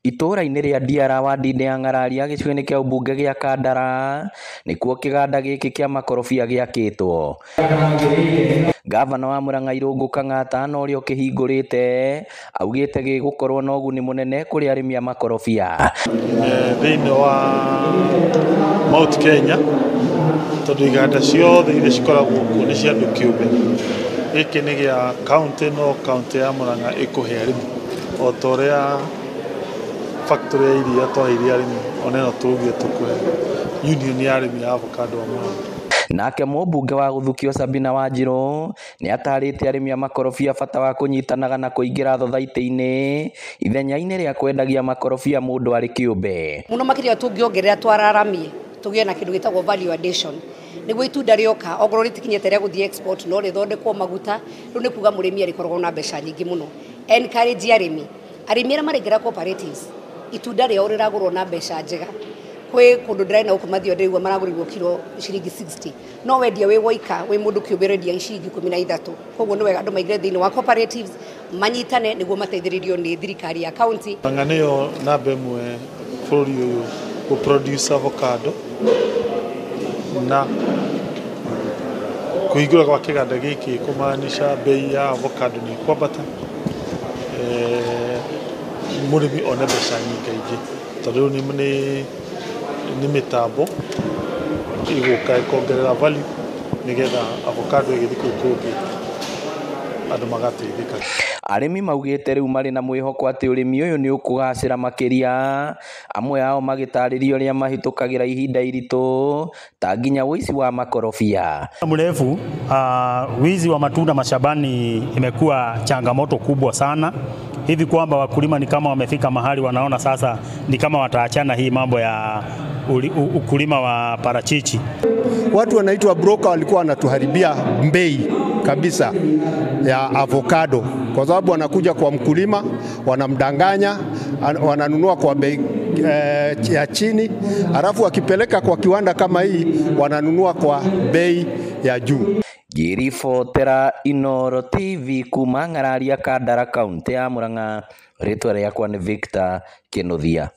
Itũũra-inĩ rĩa Ndiara wadi-inĩ ya Ng'araria gĩcigo-inĩ kĩa ũmbunge gĩa Kandara nĩkuo kĩganda gĩkĩ kĩa makorobia gĩakĩtwo. Gavana wa Murang'a Irũngũ Kang'ata na ũrĩa ũkĩhingũrĩte augĩte gĩgũkorwo na ũguni mũnene kũrĩ arĩmi a makorobia. Thĩinĩ wa Mount Kenya tondũ iganda ciothe iria cikoragwo kuo nĩ cia andũ kĩũmbe. Gĩkĩ nĩ gĩa kaũntĩ no kaũntĩ ya Murang'a ĩkũhe arĩmi o ta ũrĩa factory ya iria twaheire arĩmi ona ĩno tũgire tũkũhe union ya arĩmi ya avocado a Murang'a. Nake mũmbunge wa Gũthukio Sabina Wanjirũ nĩ atarĩte arĩmi a makorobia bata wa kũnyitanaga na kũingĩra thothaitĩ-inĩ ithenya-inĩ rĩa kwendagia makorobia mũndũ arĩ kĩũmbe. Mũno makĩria tũngĩongerera twararamie tũgĩe na kĩndũ gĩtagwo value addition nĩguo itunda rĩoka okorwo rĩtikinyĩte rĩa gũthiĩ export no rĩthondekwo maguta rĩu nĩ kuga mũrĩmi arĩkoragwo na mbeca nyingĩ mũno. Encourage arĩmi arĩmi arĩa maraingĩra cooperatives itunda rĩao rĩragũrwo na mbeca njega. Kwĩ kũndũ ndĩraina gũkũ Mathioya ndĩraigua maragũrĩrwo kiro ciringi 60 no wendia wĩ woika wĩ mũndũ kĩũmbe ũrendia ciringi 13. Koguo nĩ wega andũ maingĩre thĩinĩ wa cooperatives manyitane nĩguo mateithĩrĩrio nĩ thirikari ya county. Murang'a nĩyo namba ĩmwe bũrũri ũyũ gũ produce avocado na kũhingũra gwa kĩganda gĩkĩ kũmaanisha bei ya avocado nĩ ĩkwambata, mũrĩmi one mbeca nyingaingĩ tondũ rĩu nĩ mĩtambo ĩgũka ĩkongerera value nĩgetha avocado ĩgĩthiĩ kũu kũngĩ andũ magateithĩka. Arĩmi maugĩte rĩu marĩ na mwĩhoko atĩ ũrĩmi ũyũ nĩ ũkũgacĩra makĩria, amwe ao magĩtarĩria ũrĩa mahĩtũkagĩra ihinda iritũ ta nginya ũici wa makorobia. Mrefu wizi wa matunda mashambani imekuwa changamoto kubwa sana hivi kwamba wakulima ni kama wamefika mahali wanaona sasa ni kama wataachana hii mambo ya ukulima wa parachichi. Watu wanaitwa broker walikuwa wanatuharibia bei kabisa ya avocado kwa sababu wanakuja kwa mkulima wanamdanganya, wananunua kwa bei ya chini, halafu wakipeleka kwa kiwanda kama hii wananunua kwa bei ya juu. Ngĩribotera Inooro TV kuma Ng'araria, Kandara, kaunti ya Murang'a, rĩtwa rĩakwa nĩ Victor Kĩnuthia.